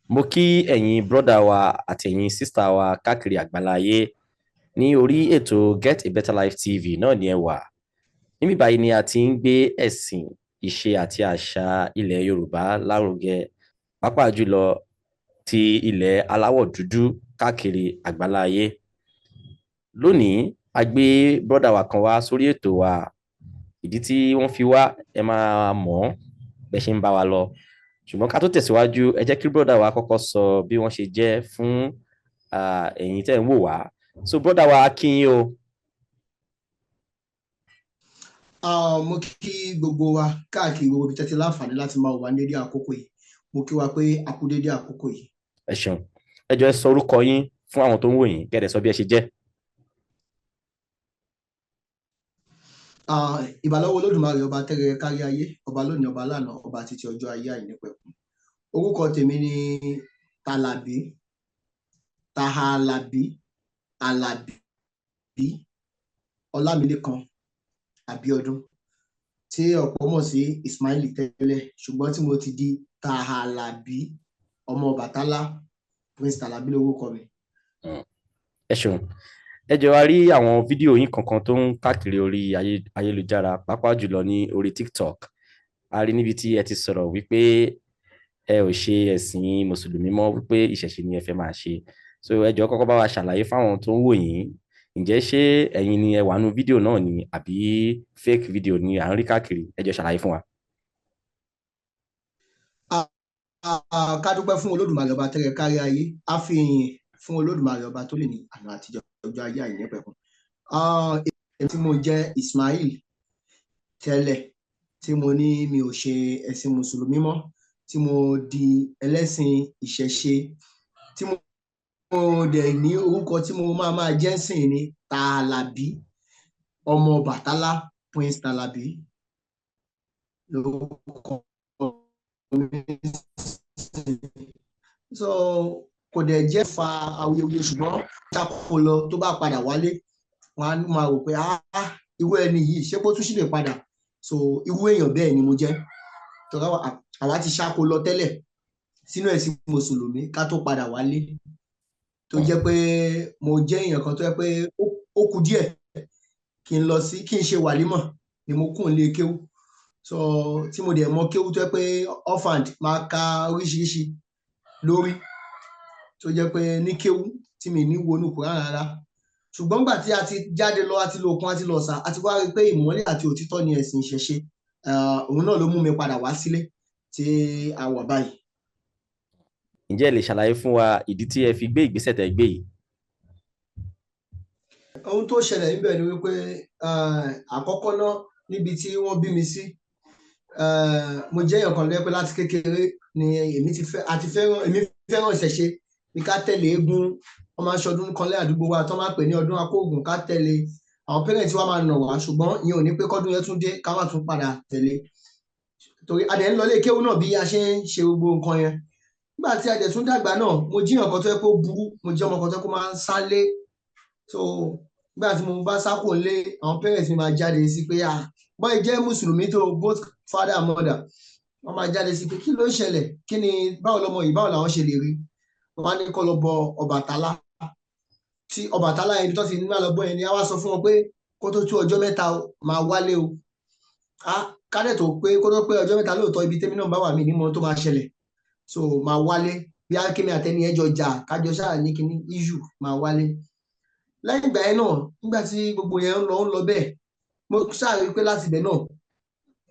Mo kí ẹ̀yin brother wa àti ẹ̀yin sister wa káàkiri àgbáláyé ní orí ètò Get a Better Life TV náà ni ẹ wà. Níbí báyìí ni a ti ń gbé ẹ̀sìn, ìṣe àti àṣà ilẹ̀ Yorùbá lárugẹ, pàápàá jùlọ ti ilẹ̀ aláwọ̀ dúdú káàkiri àgbáláyé. Lónìí, a gbé brother wa kan wá sórí ètò wa. Ìdí tí wọ́n fi wá, ẹ máa mọ̀ ọ́n bẹ́ ṣe ń bá wa lọ. Ṣùgbọ́n ká tó tẹ̀síwájú, ẹ jẹ́ kí brother wa kọ́kọ́ sọ bí wọ́n ṣe jẹ́ fún ẹ̀yin tẹ́ ń wò wá. So brother wa, a kí yín o. Mo kí gbogbo wa káàkiri gbogbo ibi tẹ́ ti láǹfààní láti máa wà ní dédé àkókò yìí. Mo kí wa pé a kú dédé àkókò yìí. Ẹ ṣeun. Ẹ jọ̀ọ́, ẹ sọ orúkọ yín fún àwọn tó ń wò yín, kẹ́ ẹ dẹ̀ sọ bí ẹ ṣe jẹ́. Ìbà lọ́wọ́ Olódùmarè, ọba tẹ́rẹrẹ kárí ayé, ọba lónìí, ọba lánàá, ọba títí ọjọ́ ayé àìnípẹ̀kun. Orúkọ tèmi ni Tàlàbí, Tàhálàbí, Àlàbí, Ọlámilékan Abíọ́dún, tí ọ̀pọ̀ mọ̀ sí Ismaili tẹ́lẹ̀, ṣùgbọ́n tí mo ti di Tàhálàbí ọmọ Ọbàtálá, Prince Tàlàbí lórúkọ mi. Ẹ ṣeun. Ẹ jọ̀ọ́, a rí àwọn fídíò yín kankan tó ń káàkiri orí ayélujára, pàápàá jùlọ ní orí TikTok. A rí níbi tí ẹ ti sọ̀rọ̀ wípé ẹ ò ṣe ẹ̀sìn mùsùlùmí mọ́, wípé ìṣẹ̀ṣe ni ẹ fẹ́ máa ṣe. So ẹ jọ̀ọ́, kọ́kọ́ bá wa ṣàlàyé fáwọn tó ń wò yín, ǹjẹ́ ṣé ẹ̀yin ni ẹ wà nínú fídíò náà ni àbí fake video ni à ń rí káàkiri? Ẹ jọ̀ọ́, ṣàlàyé fún wa. Ká dúpẹ́ fún Olódùmarè, ọba tẹ́rẹ kárí ayé. A fi ìyìn fún Olódùmarè, ọba tó lè ní àná àtijọ́ ọjọ́ ayé àìnípẹ̀kun. Èmi tí mo jẹ́ Ismail tẹ́lẹ̀, tí mo ní mi ò ṣe ẹ̀sìn mùsùlùmí mọ́, tí mo di ẹlẹ́sìn ìṣẹ̀ṣe, tí mo dẹ̀ ní orúkọ tí mo máa jẹ́ sìn ní Tàlàbí ọmọ Ọbàtálá, Prince Tàlàbí lórúkọ mi. So kò dẹ̀ jẹ́ fa awuyewuye, ṣùgbọ́n tako lọ tó bá padà wálé, wọn á máa rò pé, ah, irú ẹni yìí, ṣé kó tún sì lè padà? So irú èèyàn bẹ́ẹ̀ ni mo jẹ́. Tọ́ra àwa ti ṣáko lọ tẹ́lẹ̀ sínú ẹ̀sìn mùsùlùmí ká tó padà wálé, tó jẹ́ pé mo jẹ́ èèyàn kan tó jẹ́ pé ó kù díẹ̀ kí n lọ sí kí n ṣe wàlímọ̀ ni mo kùn lé kéwú. So tí mo dẹ̀ mọ kéwú, tó jẹ́ pé offhand máa ka oríṣiríṣi lórí, tó jẹ́ pé ní kéwú tí mi ní wọnú Kùránì rárá. Ṣùgbọ́n gbà tí a ti jáde lọ, a ti lọ òkun, a ti lọ ọ̀sà, a ti wá rí i pé ìmọ́lẹ̀ àti òtítọ́ ni ẹ̀sìn ìṣẹ̀ṣe. Òun náà ló mú mi padà wá sílé tí a wà báyìí. Ǹjẹ́ ẹ lè ṣàlàyé fún wa ìdí tí ẹ fi gbé ìgbésẹ̀ tẹ́ gbé yìí? Ohun tó ṣẹlẹ̀ níbẹ̀ ni wípé, àkọ́kọ́ náà, níbi tí wọ́n bí mi sí, mo jẹ́ èèyàn kan lẹ́pẹ́ pé láti kékeré ni èmi ti fẹ́ àti fẹ́ràn, èmi fẹ́ràn ìṣẹ̀ṣe bí ká tẹ̀lé eégún. Wọ́n máa ń ṣọdún kan lẹ́ àdúgbò wa tó máa ń pè ní ọdún akóògùn, ká tẹ̀lé. Àwọn parents wa máa nà wá, ṣùgbọ́n ìyẹn ò ní pé kọ́dún yẹn tún dé ká má tún padà tẹ̀lé, torí a dẹ̀ ń lọ ilé kéwú náà bí a ṣe ń ṣe gbogbo nǹkan yẹn. Nígbà tí a dẹ̀ tún dàgbà náà, mo jíyàn kan tó yẹ kó burú, mo jẹ́ ọmọ kan tó yẹ kó máa ń sálé. So nígbà tí mo bá sá kúrò nílé, àwọn parents mi máa jáde sí pé, ah, bọ́ọ̀ jẹ́ mùsùlùmí tó, both father and mother, wọ́n máa jáde sí pé kí ló ń ṣẹlẹ̀, kí ni, báwo lọmọ yìí, báwo làwọn ṣe lè rí. Wọ́n á ní kó lọ bọ Ọbàtálá. Tí Ọbàtálá yẹn tó ti ní máa lọ bọ́ yẹn ni a wá sọ fún wọn pé kó tó tó ọjọ́ 3 máa wálé o. Kádẹ̀ tó pé kó tó pé ọjọ́ 3, lóòótọ́, ibi tẹ́mi náà bá wà, mí ní mọ tó máa ṣẹlẹ̀, so máa wálé. Bí akémi àtẹni ẹjọ́ jà, kájọ ṣáà ní kíní issue, máa wálé. Lẹ́yìn ìgbà yẹn náà, nígbà tí gbogbo yẹn ń lọ bẹ́ẹ̀, mo ṣáà rí i pé láti ibẹ̀ náà,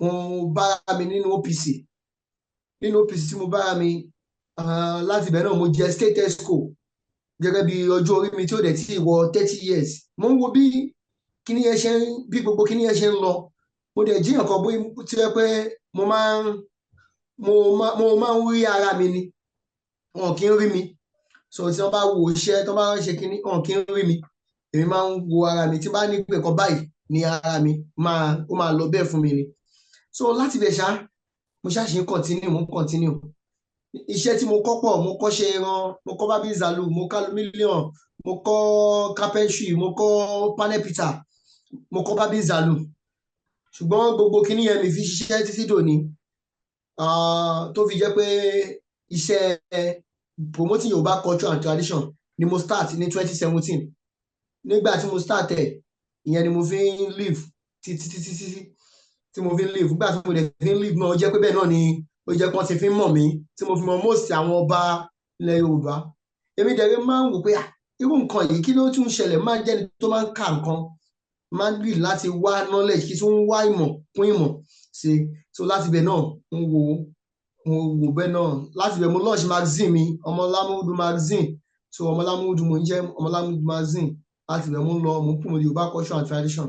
mo bára mi nínú OPC. Nínú OPC tí mo bára mi, láti ibẹ̀ náà mo jẹ state exco gẹ́gẹ́ bí ọjọ́ orí mi tí ó dẹ̀ tí ì wọ 30 years. Mo ń wo bí kíní yẹn ṣe ń, bí gbogbo kíní yẹn ṣe ń lọ. Mo dẹ̀ jíyàn kan bóyá tí ó yẹ pé mo máa ń rí ara mi ni wọn kì í rí mi. So tí wọ́n bá wo iṣẹ́ tó bá ń ṣe kíní, wọn kì í rí mi. Èmi máa ń wo ara mi. Tí bá ní pé nǹkan báyìí ní ara mi máa, ó máa lọ bẹ́ẹ̀ fún mi ni. So láti bẹ̀ ṣá, mo ṣáà ṣe ń continue, mo ń continue iṣẹ́ tí mo kọ́ pọ̀. Mo kọ́ṣẹ́ ẹran, mo kọ́ barbing salon, mo kọ́ aluminium, mo kọ́ carpentry, mo kọ́ panel beater, mo kọ́ barbing salon. Ṣùgbọ́n gbogbo kíní yẹn mi fi ṣiṣẹ́ títí dòní, tó fi jẹ́ pé iṣẹ́ Promoting Yorùbá culture and tradition ni mo start ní 2017. Nígbà tí mo start ẹ̀, ìyẹn ni mo fi ń live títí títí títí tí mo fi ń live. Nígbà tí mo dẹ̀ fi ń live náà, ó jẹ́ pé bẹ́ẹ̀ náà ni ó jẹ́ kí wọ́n ti fi ń mọ̀ mí, tí mo fi mọ̀ most àwọn ọba ilẹ̀ Yorùbá. Èmi dẹ̀rẹ̀ máa ń wò pé, ah, irú nǹkan yìí, kí ló tún ṣẹlẹ̀? Máa ń jẹ́ni tó máa ń ka nǹkan, máa ń rí láti wá knowledge, kí tún wá ìmọ̀ kún ìmọ̀ sí. So láti ibẹ̀ náà, ń wo, mo wò bẹ́ẹ̀ náà. Láti ibẹ̀, mo launch magazine mi, Ọmọlámúdù Magazine. So Ọmọlámúdù mo ń jẹ́ Ọmọlámúdù Magazine. Láti ibẹ̀, mo ń lọ, mo ń promote Yorùbá culture and tradition.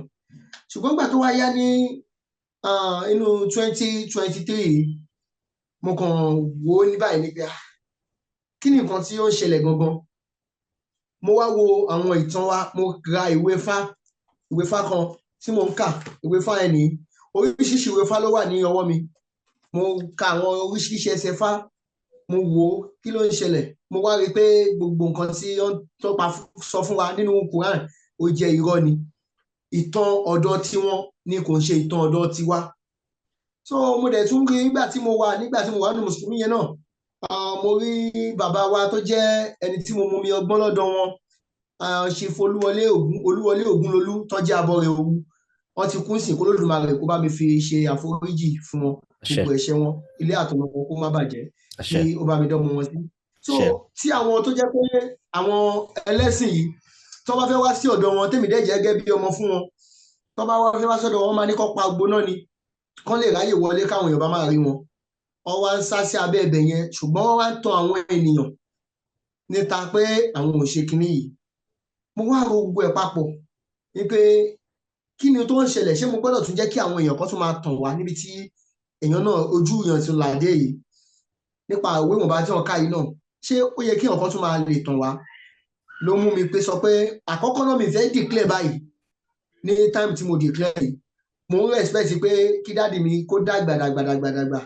Ṣùgbọ́n gbà tó wá yá ní inú 2023, mo kàn wò ó ní báyìí ní pé, ah, kí ni nǹkan tí ó ń ṣẹlẹ̀ gangan? Mo wá wo àwọn ìtàn wa. Mo ra ìwé Ifá, ìwé Ifá kan tí mo ń kà. Ìwé Ifá yẹn nìyí. Oríṣiríṣi ìwé Ifá ló wà ní ọwọ́ mi. Mo ka àwọn oríṣiríṣi ẹsẹ̀ Ifá. Mo wò ó, kí ló ń ṣẹlẹ̀? Mo wá rí i pé gbogbo nǹkan tí wọ́n tó pa sọ fún wa nínú Quran, ó jẹ́ irọ́ ni. Ìtàn ọ̀dọ̀ tiwọn ni, kò ń ṣe ìtàn ọ̀dọ̀ tiwa. So mo dẹ̀ tún rí nígbà tí mo wà nínú mùsùlùmí yẹn náà, mo rí bàbá wa tó jẹ́ ẹni tí mo mú mi ọgbọ́n lọ́dọ̀ wọn, Chief Olúwọlé Ògún, Olúwọlé Ògúnlolú, tó jẹ́ abọrẹ̀ Òwu. Wọ́n ti kú sí. Kólódùmarè kó bá mi fi ṣe àforíjì fún wọn gbogbo ẹ̀ṣẹ̀ wọn, ilé àtọ̀nà wọn kó má bàjẹ́, kí ó bá mi dọ́mọ wọn sí. So tí àwọn tó jẹ́ pé àwọn ẹlẹ́sìn yìí tó bá fẹ́ wá sí ọ̀dọ̀ wọn, tèmi dẹ̀ jẹ́ gẹ́gẹ́ bí ọmọ fún wọn, tó bá wá fẹ́ wá sọ́dọ̀ wọn, máa ní kó pa agbo náà ni kán lè ráyè wọlé, káwọn èèyàn bá máa rí wọn. Wọ́n wá ń sá sí abẹ́ ibẹ̀ yẹn, ṣùgbọ́n wọ́n wá ń tan àwọn ènìyàn níta pé àwọn ò ṣe kinní yìí. Mo wá ro gbogbo ẹ̀ papọ̀ wípé, kí ni tó ń ṣẹlẹ̀? Ṣé mo gbọ́dọ̀ tún jẹ́ kí àwọn èèyàn kan tún máa tàn wá níbi tí èèyàn náà ojú èèyàn ti là dé yìí, nípa ìwé ìwọ̀nba tí wọ́n ká yìí náà? Ṣé ó yẹ kí èèyàn kan tún máa lè tàn wá? Ló mú mi pé sọ pé àkọ́kọ́ náà, mi fẹ́ declare báyìí. Ní time tí mo declare yìí, mo ń respect pé kí daddy mi kó dàgbà dàgbà dàgbà dàgbà,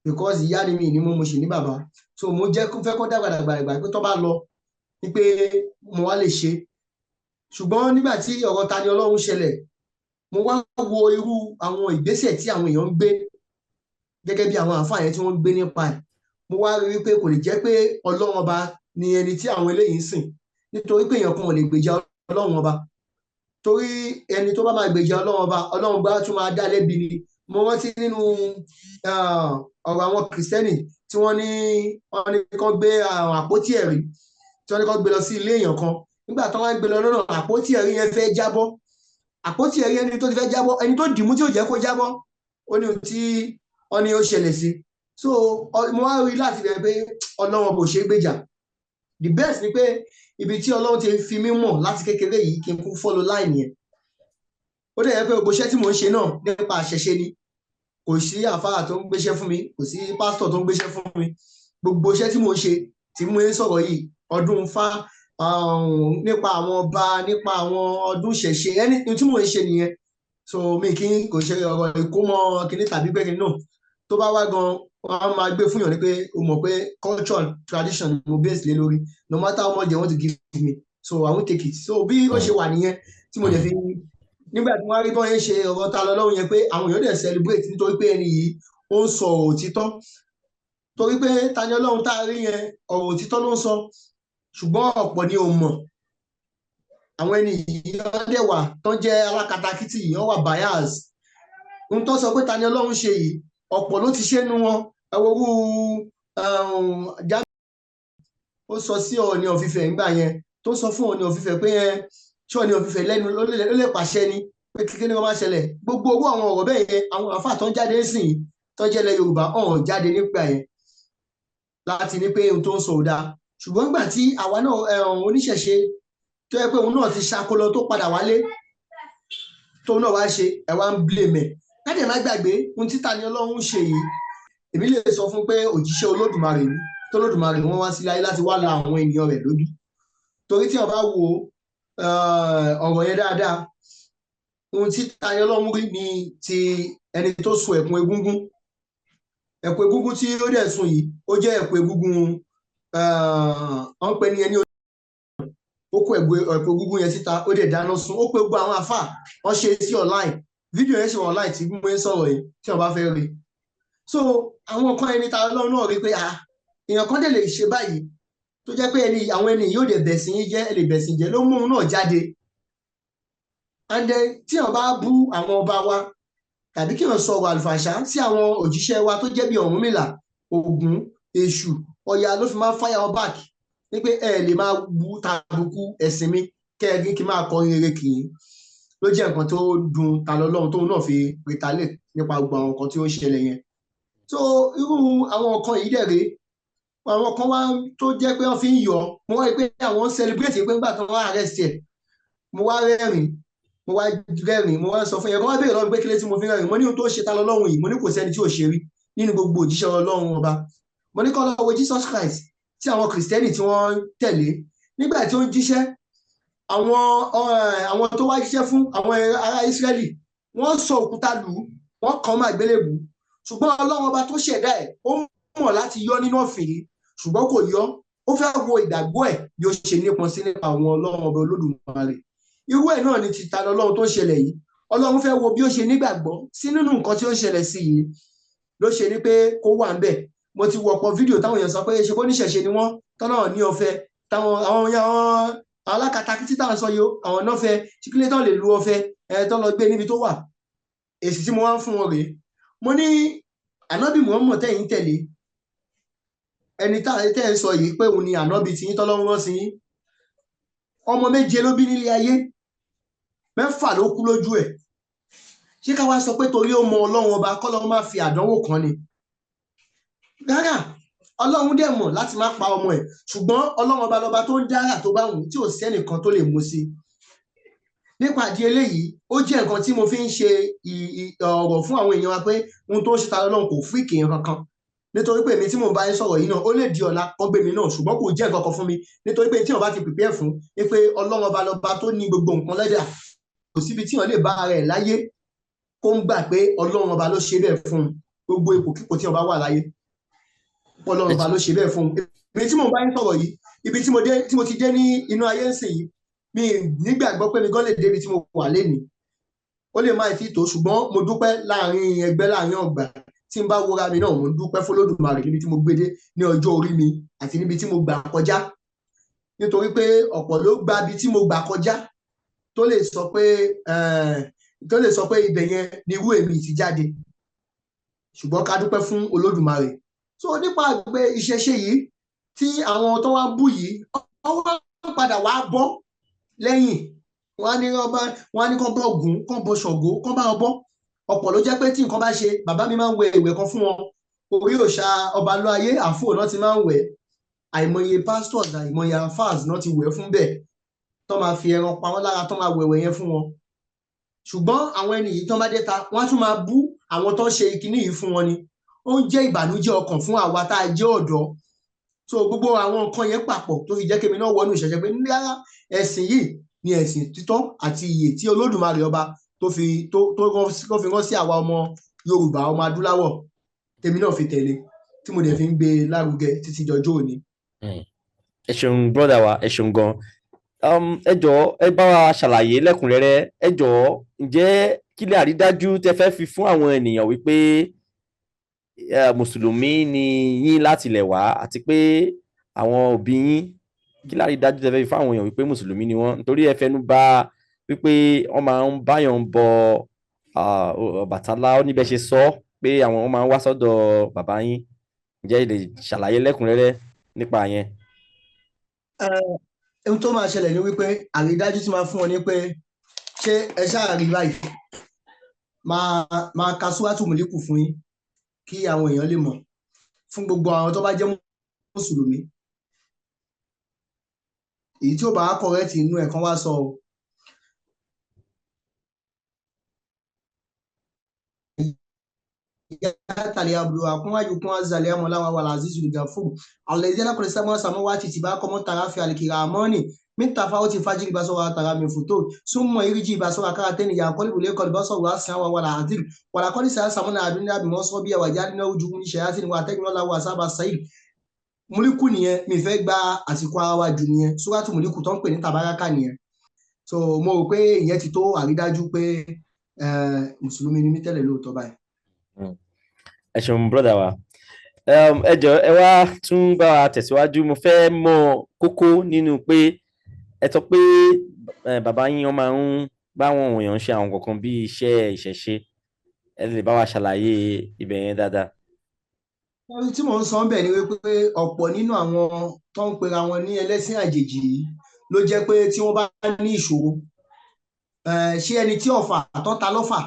because ìyá ni mi ní, mo sì ní bàbá. So mo jẹ́ kó fẹ́ kó dàgbà dàgbà dàgbà, pé tó bá lọ ní pé mo wá lè ṣe. Ṣùgbọ́n nígbà tí ọ̀rọ̀ Tani Olohun ṣẹlẹ̀, mo wá wo irú àwọn ìgbésẹ̀ tí àwọn èèyàn ń gbé, gẹ́gẹ́ bí àwọn àǹfààní tí wọ́n ń gbé nípa ẹ̀. Mo wá rí wípé kò lè jẹ́ pé Ọlọ́run Ọba ni ẹni tí àwọn eléyìí ń sìn, nítorí pé èèyàn kan ò lè gbèjà Ọlọ́run Ọba, torí ẹni tó bá máa gbèjà Ọlọ́run Ọba, Ọlọ́run bá tún máa dá lẹ́bi ni. Mo rántí nínú ọ̀rọ̀ àwọn Kìrìsìtẹ́nì tí wọ́n ní kán gbé àpótí ẹ̀rí, tí wọ́n ní kán gbé lọ sí ilé èèyàn kan. Nígbà tí wọ́n gbé lọ lọ́nà, àpótí ẹ̀rí yẹn fẹ́ jábọ́. Àpótí ẹ̀rí ẹni tó ti fẹ́ jábọ́, ẹni tó dìímú tí ò jẹ́ kó jábọ́, ó ní ohun tí wọ́n ní ó ṣẹlẹ̀ sí. So mo wá rí láti bẹ̀rẹ̀ pé Ọlọ́run kò ṣeé gbèjà. The best ni pé ibi tí Ọlọ́run ti fi mí mọ̀ láti kékeré yìí, kí n kú follow line yẹn. Ó dẹ̀ yẹ pé gbogbo iṣẹ́ tí mò ń ṣe náà, nípa àṣẹṣe ni. Kò sí àfáà tó ń gbéṣẹ́ fún mi, kò sí pásítọ̀ tó ń gbéṣẹ́ fún mi. Gbogbo iṣẹ́ tí mò ń ṣe, tí mo ń sọ̀rọ̀ yìí, ọdún Ifá, nípa àwọn ọba, nípa àwọn ọdún ìṣẹ̀ṣe, ẹni tí mò ń ṣe nìyẹn. So mi kì í kò ṣe ọ̀rọ̀ ìkómọ kìíní tàbí pé kìíní náà tó bá wá gan, wọ́n á máa gbé fún yàn ní pé o mọ̀ pé culture and tradition ni mo base lé lórí, no matter how much they want to give me, so I won't take it. So bí ó ṣe wà nìyẹn tí mo dẹ̀ fi nígbà tí wọ́n á rí bọ́n yẹn ṣe ọ̀rọ̀ ta lọ́lọ́run yẹn, pé àwọn èèyàn dẹ̀ celebrate nítorí pé ẹni yìí, ó ń sọ ọ̀rọ̀ òtítọ́, torí pé Tani Olohun tá a rí yẹn, ọ̀rọ̀ òtítọ́ ló ń sọ, ṣùgbọ́n ọ̀pọ̀ ni ò mọ̀. Àwọn ẹni yìí, wọ́n dẹ̀ wà tó ń jẹ́ alákatakítí yìí, wọ́n wà bias. Ohun tó sọ pé Tani Olohun ṣe yìí, ọ̀pọ̀ ló ti ṣe nu wọn. Ẹ wo irú Jamiu, ó sọ sí Ọọ̀ni of Ifẹ̀ ńgbà yẹn, tó sọ fún Ọọ̀ni of Ifẹ̀ pé ẹ ṣé Ọọ̀ni of Ifẹ̀ lẹ́nu ló lè pàṣẹ ni pé kíkí ni wọ́n máa ṣẹlẹ̀? Gbogbo owó àwọn ọ̀rọ̀ bẹ́ẹ̀ yẹn, àwọn àfáà tó ń jáde sìn tó jẹ́ ilẹ̀ Yorùbá ọ̀hún jáde nípa yẹn láti ní pé ohun tó ń sọ ò dáa. Ṣùgbọ́n nígbà tí àwa náà oníṣẹ̀ṣe tó yẹ pé òun náà ti ṣakólọ, tó padà wálé, tóun náà wá ṣe, ẹ wá ń blame ẹ̀. Láti ẹ̀ má gbàgbé ohun tí Tani Olohun ṣe yìí, èmi lè sọ fún pé òjíṣẹ́ Olódùmarè ni, tólódùmarè wọ́n wá sílé ayé láti wá la àwọn ènìyàn rẹ̀ lójú, torí tí wọ́n bá wo ọ̀rọ̀ yẹn dáadáa, ohun tí Tani Olohun rí ni ti ẹni tó sun ẹ̀kún egúngún. Ẹ̀kú egúngún tí ó dẹ̀ sun yìí, ó jẹ́ ẹ̀kú egúngún wọ́n pè ní ẹni ó kó ẹ̀kú egúngún yẹn síta, ó dẹ̀ dáná sun. Ó pe gbogbo àwọn àfà, wọ́n ṣe sí online. Fídíò yẹn ṣe wà online tí mo ń sọ̀rọ̀ yìí, tí wọ́n bá fẹ́ rí. So àwọn kan, ẹni ta Ọlọ́run náà rí pé, ah, èèyàn kan dẹ̀ lè ṣe báyìí. Tó jẹ́ pé ẹni àwọn ẹni yóò dẹ̀ bẹ̀sìn yín jẹ́, ẹ lè bẹ̀sìn jẹ́ ló mú un náà jáde. And then tí wọ́n bá bú àwọn ọba wa tàbí kí wọ́n sọ̀rọ̀ àlùfàṣà sí àwọn òjíṣẹ́ wa tó jẹ́ bí Ọ̀rúnmìlà, Ògún, Èṣù, Ọya, ló fi máa ń fire wọn back ní pé ẹ lè máa bu tàbùkù ẹ̀sìn mi kẹ́ẹ̀rín kí n máa kọrin eré kì í. Ló jẹ́ nǹkan tó dùn Ta lọ́lọ́run tóun náà fi retaliate nípa gbogbo àwọn nǹkan tí ó ń ṣẹlẹ̀ yẹn. So irú àwọn nǹkan yìí dẹ̀ rèé, àwọn kan wá tó jẹ́ pé wọ́n fi ń yọ̀. Mo wá rí pé àwọn ń celebrate pé nígbà tó wọ́n arrest ẹ̀, mo wá rẹ́rìn, mo wá rẹ́rìn. Mo wá sọ fún yẹn kó wá béèrè lọ́wọ́ pé kílé tí mo fi rẹ́rìn. Mo ní ohun tó ṣe Ta lọ́lọ́run yìí, mo ní kò sẹ́ni tí ò ṣe rí nínú gbogbo òjíṣẹ́ Ọlọ́run ọba. Mo ní kó lọ wo Jesus Christ tí àwọn Kìrìsìtẹ́nì tí wọ́n tẹ̀lé. Nígbà tí ó ń jíṣẹ́, àwọn tó wá jíṣẹ́ fún àwọn ará Ísírẹ́lì, wọ́n sọ òkúta lù ú, wọ́n kàn máa gbélébù. Ṣùgbọ́n Ọlọ́run ọba tó ṣẹ̀dá ẹ̀, ó mọ̀ láti yọ nínú ọ̀fìn yìí, ṣùgbọ́n kò yọ. Ó fẹ́ wo ìgbàgbọ́ ẹ̀ bí ó ṣe nípọn sí nípa àwọn Ọlọ́run ọba Olódùmarè. Irú ẹ̀ náà ni ti Ta lọ́lọ́run tó ń ṣẹlẹ̀ yìí. Ọlọ́run fẹ́ wo bí ó ṣe nígbàgbọ́ sí nínú nǹkan tí ó ń ṣẹlẹ̀ sí yìí, ló ṣe ní pé kó wà ń bẹ̀. Mo ti wo ọ̀pọ̀ fídíò táwọn èèyàn sọ pé ṣe bó níṣẹ̀ṣe ni wọ́n tọ́nà ní ọ̀fẹ́, táwọn àwọn alákatakítí táwọn sọ yìí, àwọn náà fẹ́ síkílẹ̀ tán lè lu ọ̀fẹ́ ẹ̀ tán lọ gbé níbi tó wà. Èsì tí mo wá ń fún wọn rèé. Mo ní ànábì Muhammad tẹ̀yìn tẹ̀lé, ẹni tẹ́ ẹ sọ yìí pé òun ni ànábì tí yín tọ́lọ́run rán sí yín, ọmọ 7 ló bí nílé ayé, 6 ló kú lójú ẹ̀. Ṣé ká wá sọ pé torí ó mọ Ọlọ́run ọba kọ́lọ́run má fi àdánwò kan ni? Rárá, Ọlọ́run dẹ̀ mọ̀ láti má pa ọmọ ẹ̀, ṣùgbọ́n Ọlọ́run ọba lọba tó ń dára tó bá wù tí ò sẹ́nìkan tó lè mú sí. Nípa àdí eléyìí, ó jẹ́ nǹkan tí mo fi ń ṣe ọ̀rọ̀ fún àwọn èèyàn wa pé ohun tó ń ṣe Ta lọ́lọ́run kò fún ìkèèyàn kankan. Nítorí pé èmi tí mò ń bá yín sọ̀rọ̀ yìí náà, ó lè di ọ̀la kọ́ gbé mi náà, ṣùgbọ́n kò jẹ́ nǹkan kan fún mi. Nítorí pé tí wọ́n bá ti prepare fún ni pé Ọlọ́run ọba lọba tó ní gbogbo nǹkan lẹ́dà, kò síbi tí wọ́n lè bá ara ẹ̀ láyé kó ń gbà pé Ọlọ́run ọba ló ṣe bẹ́ẹ̀ fún un. Gbogbo ipò kíkò tí wọ́n bá wà láyé, Ọlọ́run ọba ló ṣe bẹ́ẹ̀ fún un. Èmi tí mò ń bá yín sọ̀rọ̀ yìí, ibi tí mo ti dé ní inú ayé ń sìn yìí, mi nígbàgbọ́ pé mi gan lè dé ibi tí mo wà lénìí. Ó lè má ti tó, ṣùgbọ́n mo dúpẹ́ láàrin ẹgbẹ́, láàrin ọgbà tí n bá wọra mi náà, mo ń dúpẹ́ f'Olódùmarè níbi tí mo gbé dé ní ọjọ́ orí mi àti níbi tí mo gbà kọjá. Nítorí pé ọ̀pọ̀ ló gba ibi tí mo gbà kọjá tó lè sọ pé tó lè sọ pé ibẹ̀ yẹn ni irú èmi ti jáde. Ṣùgbọ́n ká dúpẹ́ fún Olódùmarè. So nípa àgbẹ̀ ìṣẹ̀ṣe yìí tí àwọn tó wá bú yìí, wọ́n wá padà wá bọ́ lẹ́yìn. Wọ́n á ní ọba, wọ́n á ní kán bọ́ Ògún, kán bọ́ Ṣàngó, kán bá wọn bọ́. Ọ̀pọ̀ ló jẹ́ pé tí nǹkan bá ṣe, bàbá mi máa ń wẹ ìwẹ̀ kan fún wọn. Orí òòṣà ọba lọ ayé àfò náà ti máa ń wẹ̀. Àìmọye pastors, àìmọye alfas náà ti wẹ̀ fún bẹ́ẹ̀, tó máa fi ẹran pa wọ́n lára, tó máa wẹ̀wẹ̀ yẹn fún wọn. Ṣùgbọ́n àwọn ẹni yìí tó bá dé ta, wọ́n á tún máa bú àwọn tó ń ṣe ìkíní yìí fún wọn ni. Ó ń jẹ́ ìbànújẹ́ ọkàn fún àwa tá a jẹ́ ọ̀dọ́. So gbogbo àwọn nǹkan yẹn papọ̀ tó fi jẹ́ kémi náà wọnú ìṣẹ̀ṣẹ̀ pé rárá, ẹ̀sìn yìí ni ẹ̀sìn títọ́ àti ìyè tí Olódùmarè ọba tó fi tó tó fi rán sí àwa ọmọ Yorùbá, ọmọ adúláwọ̀, tèmi náà fi tẹ̀lé, tí mo dẹ̀ fi ń gbé lárugẹ títí dọjọ́ òní. Ẹ ṣeun brother wa, ẹ ṣeun gan. Ẹ jọ̀ọ́, ẹ bá wa ṣàlàyé lẹ́kùnrẹ́rẹ́. Ẹ jọ̀ọ́, ǹjẹ́ kí lè àrídájú tẹ fẹ́ fi fún àwọn ènìyàn wípé mùsùlùmí ni yín láti ilẹ̀ wá, àti pé àwọn òbí yín, kí lè àrídájú tẹ fẹ́ fi fún àwọn èèyàn wípé mùsùlùmí ni wọ́n? Nítorí ẹ fẹnu bà wípé wọ́n máa ń báyọ̀ ń bọ Ọbàtálá, ó ní bẹ́ẹ̀ ṣe sọ pé àwọn máa ń wá sọ́dọ̀ bàbá yín. Ǹjẹ́ ẹ lè ṣàlàyé lẹ́kùnrẹ́rẹ́ nípa yẹn? Ohun tó máa ṣẹlẹ̀ ni wípé àrídájú tí máa fún wọn ni pé ṣé ẹ ṣáà rí báyìí, máa ka súwátù Mùlíkù fún yín kí àwọn èèyàn lè mọ̀, fún gbogbo àwọn tó bá jẹ́ mùsùlùmí. Èyí tí ó bá kọ̀rẹ́tì inú ẹ̀ kan wá sọ o. Tali abdu akun ayu kun azali amola wa wala azizu gafu alladhina qad sama samawati tibaqa mutara fi alkiramani min tafawuti fajiri baso wa tara min futo summa irji baso wa karateni ya qalibu le qalbi baso wa san wa wala adil wala qad sa samuna adunya bi mosbi wa jalina wujuhun shayatin wa tagna la wa saba sa'il. Múlíkù nìyẹn, mi fẹ́ gba àsìkò ara wa jù nìyẹn. Súrátù Múlíkù tó ń pè ní Tàbárákà nìyẹn. So mo rò pé ìyẹn ti tó àrídájú pé mùsùlùmí ni mí tẹ́lẹ̀ lóòótọ́ báyìí. Ẹ ṣeun brother wa. Ẹ jọ̀ọ́, ẹ wá tún bá wa tẹ̀síwájú. Mo fẹ́ mọ kókó nínú pé ẹ sọ pé bàbá yín, wọ́n máa ń bá àwọn èèyàn ṣe àwọn kankan bí iṣẹ́ ìṣẹ̀ṣe. Ẹ lè bá wa ṣàlàyé ibẹ̀ yẹn dáadáa. Ohun tí mò ń sọ ńbẹ̀ ni wípé ọ̀pọ̀ nínú àwọn tó ń pera wọn ní ẹlẹ́sìn àjèjì yìí ló jẹ́ pé tí wọ́n bá ní ìṣòro, ṣé ẹni tí ọ̀fà tó ta lọ́fà,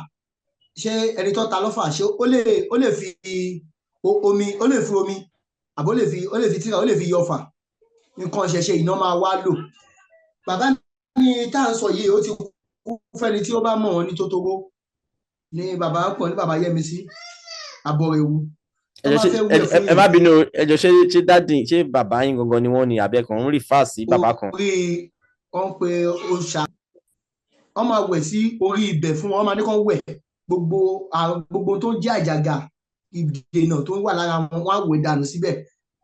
ṣé ẹni tó ta lọ́fà, ṣé ó lè fi omi, ó lè fi omi, àbó ó lè fi tírà, ó lè fi yọ ọfà? Nǹkan ìṣẹ̀ṣe iná máa wá lò. Bàbá mi tá à ń sọ yìí, ó ti kú. Fẹ́ni tí ó bá mọ̀ wọ́n ní Tótógó ní bàbá pọ̀ ní Bàbá Yẹ́misí Abọ́rẹ̀wù. Ẹ jọ̀ọ́, ẹ má bínú, ẹ jọ̀ọ́, ṣé daddy, ṣé bàbá yín gangan ni wọ́n ní, àbí ẹ kàn ń refer sí bàbá kan? Orí wọn pe òòṣà, wọ́n máa wẹ̀ sí orí ibẹ̀ fún wọn, wọ́n máa ní kán wẹ̀ gbogbo gbogbo tó ń jẹ́ àjàgà ìdènà tó wà lára wọn, wọ́n á wẹ̀ dànù síbẹ̀.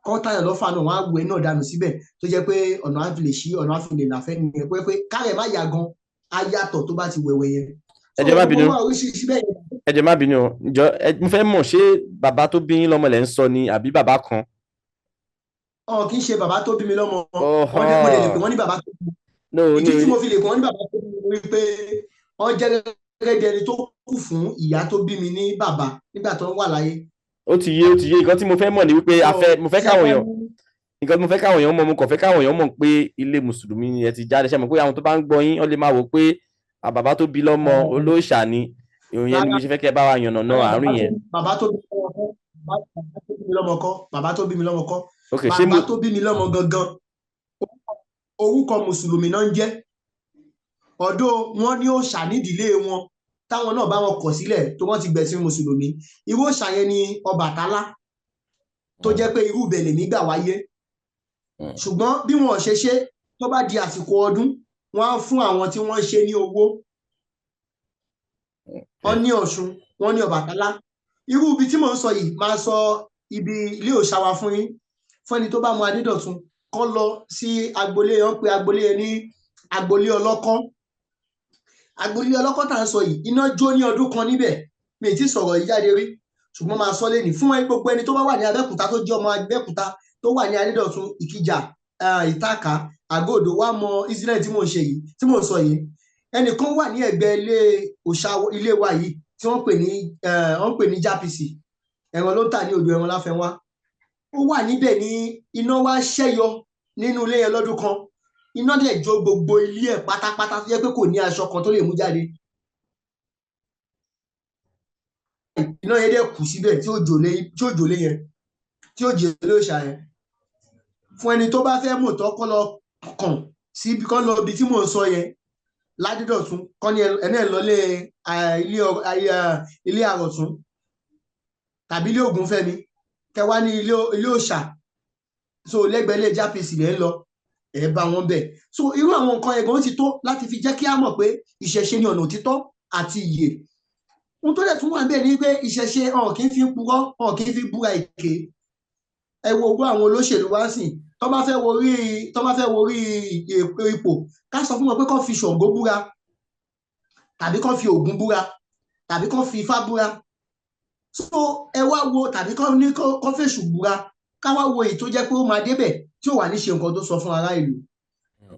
Kọ́ táyà lọ́fà náà, wọ́n á wẹ̀ náà dànù síbẹ̀, tó jẹ́ pé ọ̀nà á fi lè ṣí, ọ̀nà á fi lè là fẹ́ nìyẹn, pé kárẹ̀ má yà gan, á yàtọ̀ tó bá ti wẹ̀wẹ̀ yẹn. Ẹ jọ̀ọ́, má bínú. Oríṣiríṣi bẹ́ẹ̀ yẹn. Ẹ jọ̀ọ́, má bínú o. Jọ̀ọ́, mo fẹ́ mọ̀, ṣé bàbá tó bí yín lọ́mọ lẹ̀ ń sọ ni, àbí bàbá kan? Ọ̀ kì í ṣe bàbá tó bí mi lọ́mọ. Wọ́n ní mo lè pè wọ́n ní bàbá tó bí mi. No. Ìdí tí mo fi lè pè wọ́n ní bàbá tó bí mi ni wípé wọ́n jẹ́ gẹ́gẹ́ bí ẹni tó kù fún ìyá tó bí mi ní bàbá nígbà tó ń wà láyé. Ó ti yé, ó ti yé. Nǹkan tí mo fẹ́ mọ̀ ni wípé a fẹ́ mo fẹ́ káwọn èèyàn, nǹkan tí mo fẹ́ káwọn èèyàn mọ̀, mo kàn fẹ́ káwọn èèyàn mọ̀ pé ilé mùsùlùmí ni ẹ ti jáde. Ṣe mọ̀ pé àwọn tó bá ń gbọ́ yín, wọ́n lè máa wò pé bàbá tó bí lọ́mọ olóòṣà ni. Ìròyìn yẹn ni mo ṣe fẹ́ kẹ́ bá wa yànnà náà àárín yẹn. Bàbá tó bí mi lọ́mọ kọ́, bàbá tó bí mi lọ́mọ kọ́, bàbá tó bí mi lọ́mọ kọ́. Ok, ṣé Bàbá tó bí mi lọ́mọ gangan, orúkọ mùsùlùmí náà ń jẹ́. Ọ̀dọ̀ wọn ní òòṣà nídìílé wọn táwọn náà bá wọn kọ̀ sílẹ̀ tó wọ́n ti gbẹ̀sìn mùsùlùmí. Irú òòṣà yẹn ni Ọbàtálá, tó jẹ́ pé irú ibẹ̀ lèmi gbà wáyé. Ṣùgbọ́n bí wọn ò ṣe ṣe, tó bá di àsìkò ọdún, wọ́n á fún àwọn tí wọ́n ń ṣe ní owó. Wọ́n ní Ọ̀ṣun, wọ́n ní Ọbàtálá. Irú ibi tí mò ń sọ yìí, máa sọ ibi ilé òòṣà wa fún yín. Fún ẹni tó bá mọ Adédọ̀tun, kọ́ lọ sí agboolé wọn, pé agboolé yẹn ní agboolé ọlọ́kọ́. Agboolé ọlọ́kọ́ tá à ń sọ yìí, iná jó ní ọdún kan níbẹ̀. Mi ì tí sọ̀rọ̀ yìí jáde rí, ṣùgbọ́n máa sọ lẹ́nìí fún gbogbo ẹni tó bá wà ní Abẹ́òkúta, tó jẹ́ ọmọ Abẹ́òkúta, tó wà ní Adédọ̀tun, Ìkìjà, Ìtàkà, Àgọ́dọ̀, wá mọ incident tí mò ń ṣe yìí, tí mò ń sọ yìí. Ẹnìkan wà ní ẹ̀gbẹ́ ilé òòṣà ilé wa yìí tí wọ́n pè ní Jápìsì. Ẹran ló ń tà ní odò ẹran Láfẹnwá. Ó wà níbẹ̀ ní iná wá ṣẹ́yọ nínú ilé yẹn lọ́dún kan. Iná dẹ̀ jó gbogbo ilé ẹ̀ pátápátá, tó jẹ́ pé kò ní aṣọ kan tó lè mú jáde. Iná yẹn dẹ̀ kù síbẹ̀ tí ó jò lé yẹn, tí ó jò lé òòṣà yẹn. Fún ẹni tó bá fẹ́ mọ̀ tọ́, kọ́ lọ kàn sí kọ́ lọ ibi tí mò ń sọ yẹn ládídọ̀tún, kọ́ ní ẹni ẹ̀ lọlé ilé àrọ̀tún tàbí ilé Ògúnfẹ́mi, kẹwàá ní ilé òòṣà. So lẹ́gbẹ̀ẹ́ ilé Jápìsì lẹ́ ń lọ, ẹ̀ bá wọn bẹ̀. So irú àwọn nǹkan yẹn gan ti tó láti fi jẹ́ kí á mọ̀ pé ìṣẹ̀ṣe ni ọ̀nà òtítọ́ àti ìyè. Ohun tó dẹ̀ tún wà bẹ́ẹ̀ ni pé ìṣẹ̀ṣe ọ̀n kì í fi purọ́, ọ̀n kì í fi búra èké. Ẹ wo owó àwọn olóṣèlú wá sìn, tó bá fẹ́ worí ipò, ká sọ fún wọn pé kó fi Ṣàngó búra, tàbí kó fi Ògún búra, tàbí kó fi Ifá búra. So ẹ wá wo, tàbí kó ní kó fèṣù búra, ká wá wo èyí tó jẹ́ pé ó máa débẹ̀ tí ò wà ní ṣe nǹkan tó sọ fún ará ìlú.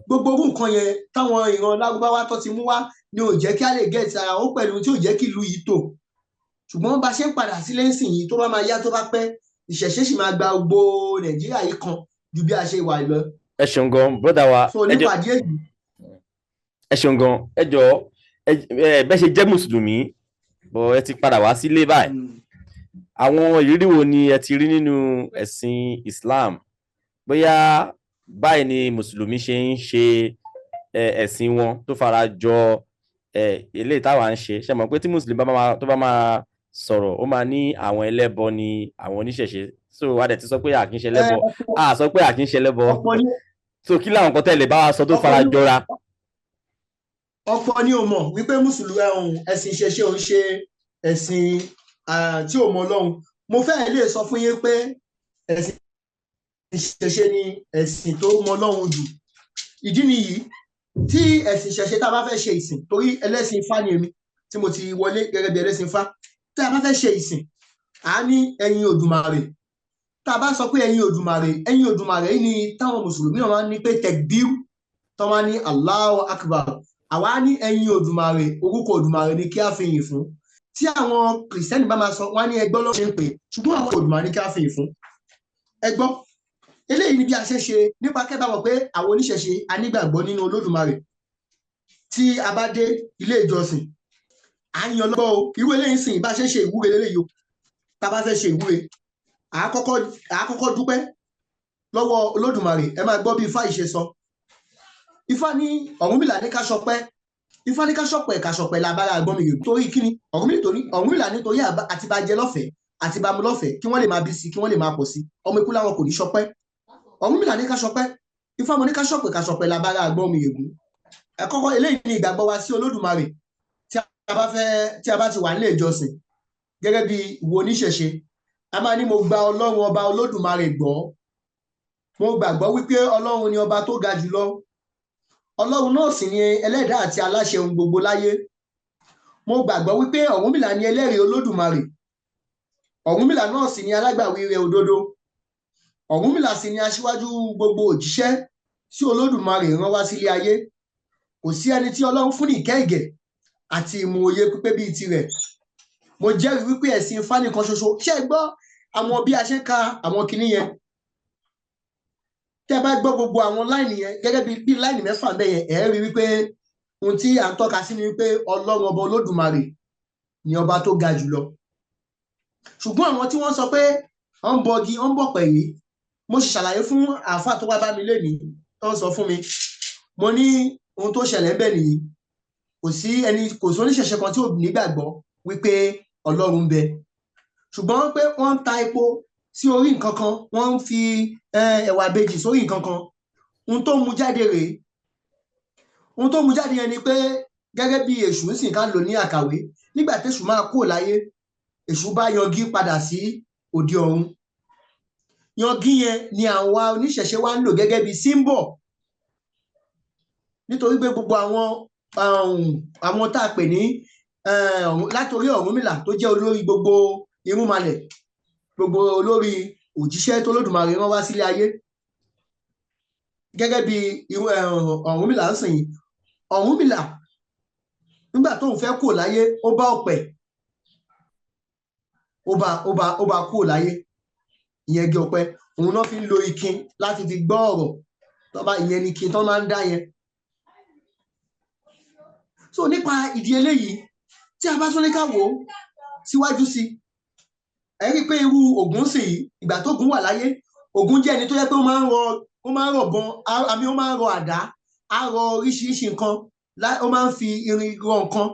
Gbogbo orú nǹkan yẹn táwọn ìran lárúbáwá tó ti mú wá ni ò jẹ́ kí á lè gẹ̀ẹ́tì ara ó pẹ̀lú, tí ò jẹ́ kí ìlú yìí tò. Ṣùgbọ́n bá ṣe ń padà sílé ńsìn yìí, tó bá máa yá, tó bá pẹ́, ìṣẹ̀ṣe sì máa gba gbogbo Nàìjíríà yìí kan ju bí a ṣe wà lọ. Ẹ ṣeun gan, brother wa. So nípa díẹ̀ yìí. Ẹ ṣeun gan. Ẹ jọ̀ọ́, ẹ bẹ́ ṣe jẹ́ mùsùlùmí bọ̀, ẹ ti padà wá sílé báyìí, àwọn ìrírí wo ni ẹ ti rí nínú ẹ̀sìn Islam? Bóyá báyìí ni mùsùlùmí ṣe ń ṣe ẹ̀sìn wọn tó fara jọ eléyìí táwa ń ṣe. Ṣe mọ̀ pé tí mùsùlùmí tó bá máa sọ̀rọ̀, ó máa ní àwọn ẹlẹ́bọ ni àwọn oníṣẹ̀ṣe. So a dẹ̀ ti sọ pé a kì í ṣe ẹlẹ́bọ, a sọ pé a kì í ṣe ẹlẹ́bọ. So kí làwọn nǹkan tẹ́ lè bá wa sọ tó fara jọra? Ọ̀pọ̀ ni ò mọ̀ wípé mùsùlùmí ẹ̀hún ẹ̀sìn ìṣẹ̀ṣe ò ń ṣe ẹ̀sìn tí ò mọ Ọlọ́run. Mo fẹ́ẹ̀ lè sọ fún yín pé ẹ̀sìn ìṣẹ̀ṣe ni ẹ̀sìn tó mọ Ọlọ́run jù. Ìdí nìyí tí ẹ̀sìn ìṣẹ̀ṣe, tá a bá fẹ́ ṣe ìsìn, torí ẹlẹ́sìn Ifá ni èmi tí mo ti wọlé gẹ́gẹ́ bí ẹlẹ́sìn Ifá, tí a bá fẹ́ ṣe ìsìn, à á ní ẹ̀yin Òdùmarè. Tá a bá sọ pé ẹ̀yin Òdùmarè, ẹ̀yin Òdùmarè ni táwọn mùsùlùmí náà máa ń ní pé tẹ̀gbíw, tó máa ní Allahu Akbar. Àwa ní ẹ̀yin Òdùmarè, orúkọ Òdùmarè ni kí á fi yìn fún. Tí àwọn kìrìsìtẹ́nì bá máa sọ, wọ́n á ní ẹgbọ́ ló ṣe ń pè, ṣùgbọ́n àwọn Òdùmarè ni kí á fi yìn fún. Ẹ gbọ́, eléyìí ni bí a ṣe ṣe nípa kẹ́bà mọ̀ pé àwọn oníṣẹ̀ṣe a nígbàgbọ́ nínú Olódùmarè. Tí a bá dé ilé ìjọsìn, à ń yan lọ́gbọ́ o. Irú eléyìí sìn bá ṣe ṣe ìwúre eléyìí o. Tá a bá fẹ́ ṣe ìwúre, à á kọ́kọ́ dúpẹ́ lọ́wọ́ Olódùmarè. Ẹ máa gbọ́ bí Ifá yìí ṣe sọ. Ifá ní Ọ̀rúnmìlà ní ká ṣọpẹ́. Ifá ní ká ṣọpẹ́, ká ṣọpẹ́ labára àgbọ̀n mi rè. Torí kíni? Ọ̀rúnmìlà nítorí àti bá jẹ lọ́fẹ̀ẹ́ àti bá mu lọ́fẹ̀ẹ́, kí wọ́n lè máa bí sí, kí wọ́n lè máa pọ̀ sí. Ọmọ ikú láwọn kò ní ṣọpẹ́. Ọ̀rúnmìlà ní ká ṣọpẹ́. Ifá mo ní ká ṣọpẹ́, ká ṣọpẹ́ labára àgbọ̀n mi règún. Ẹ kọ́kọ́ eléyìí ni ìgbàgbọ́ wa sí Olódùmarè. Tí a bá fẹ́, tí a bá ti wà nílé ìjọsìn gẹ́gẹ́ bí ìwọ oníṣẹ̀ṣe, a máa ní mo gba Ọlọ́run ọba Olódùmarè gbọ́. Mo gbàgbọ́ wípé Ọlọ́run ni ọba tó ga jùlọ. Ọlọ́run náà sì ni ẹlẹ́dàá àti aláṣẹ ohun gbogbo láyé. Mo gbàgbọ́ wípé Ọ̀rúnmìlà ni ẹlẹ́rìí Olódùmarè. Ọ̀rúnmìlà náà sì ni alágbàwí rẹ̀ òdodo. Ọ̀rúnmìlà sì ni aṣíwájú gbogbo òjíṣẹ́ tí Olódùmarè rán wá sílé ayé. Kò sí ẹni tí Ọlọ́run fún ní ìkẹ́ ìgẹ̀ àti ìmọ̀ òye pípé bíi tirẹ̀. Mo jẹ́rìí wípé ẹ̀sìn Ifá nìkan ṣoṣo. Ṣé ẹ gbọ́ àwọn bí a ṣe ń ka àwọn kinní yẹn? Tẹ́ ẹ bá gbọ́ gbogbo àwọn láìnì yẹn gẹ́gẹ́ bí láìnì mẹ́fà bẹ́ẹ̀ yẹn, ẹ̀ rí wípé ohun tí à ń tọ́ka sí ni wípé Ọlọ́run ọba Olódùmarè ni ọba tó ga jùlọ. Ṣùgbọ́n àwọn tí wọ́n sọ pé ó ń bọgi, ó ń bọ̀pẹ̀ yìí, mo sì ṣàlàyé fún àáfàá tó wá bá mi lénìí tó ń sọ fún mi. Mo ní ohun tó ṣẹlẹ̀ ń bẹ̀ nìyí. Kò sí ẹni, kò sí oníṣẹ̀ṣe kan tí ò nígbàgbọ́ wípé Ọlọ́run ń bẹ. Ṣùgbọ́n pé wọ́n ń ta epo sí orí nǹkan kan, wọ́n ń fi ẹ̀wà ìbejì sórí nǹkan kan. Ohun tó mú jáde rèé. Ohun tó mú jáde yẹn ni pé gẹ́gẹ́ bí èṣù ń sìn ká lò ní àkàwé. Nígbà tí èṣù máa kúrò láyé, èṣù bá yangí padà sí òde ọ̀run. Yangí yẹn ni àwa oníṣẹ̀ṣe wa ń lò gẹ́gẹ́ bí símbọ̀. Nítorí pé gbogbo àwọn tá a pè ní látòrí Ọ̀rúnmìlà tó jẹ́ olórí gbogbo irúnmalẹ̀, gbogbo olórí òjíṣẹ́ tó Olódùmarè rán wá sílé ayé. Gẹ́gẹ́ bí irú Ọ̀rúnmìlà ń sìn yìí, Ọ̀rúnmìlà nígbà tóun fẹ́ kúrò láyé, ó bá ọ̀pẹ̀, ó bá kúrò láyé. Ìyẹn gé ọ̀pẹ. Òun náà fi ń lo ikin láti fi gbọ́ ọ̀rọ̀. Tó bá ìyẹn ni ikin tó máa ń dá yẹn. So nípa ìdí eléyìí, tí a bá tún ní ká wò ó síwájú sí, ẹ rí i pé irú Ògún sì yìí, ìgbà tó Ògún wà láyé, Ògún jẹ́ ẹni tó yẹ pé ó máa ń rọ, ó máa ń rọ̀ bọn, àmì ó máa ń rọ àdá, á rọ oríṣiríṣi nǹkan, ó máa ń fi irin rọ nǹkan.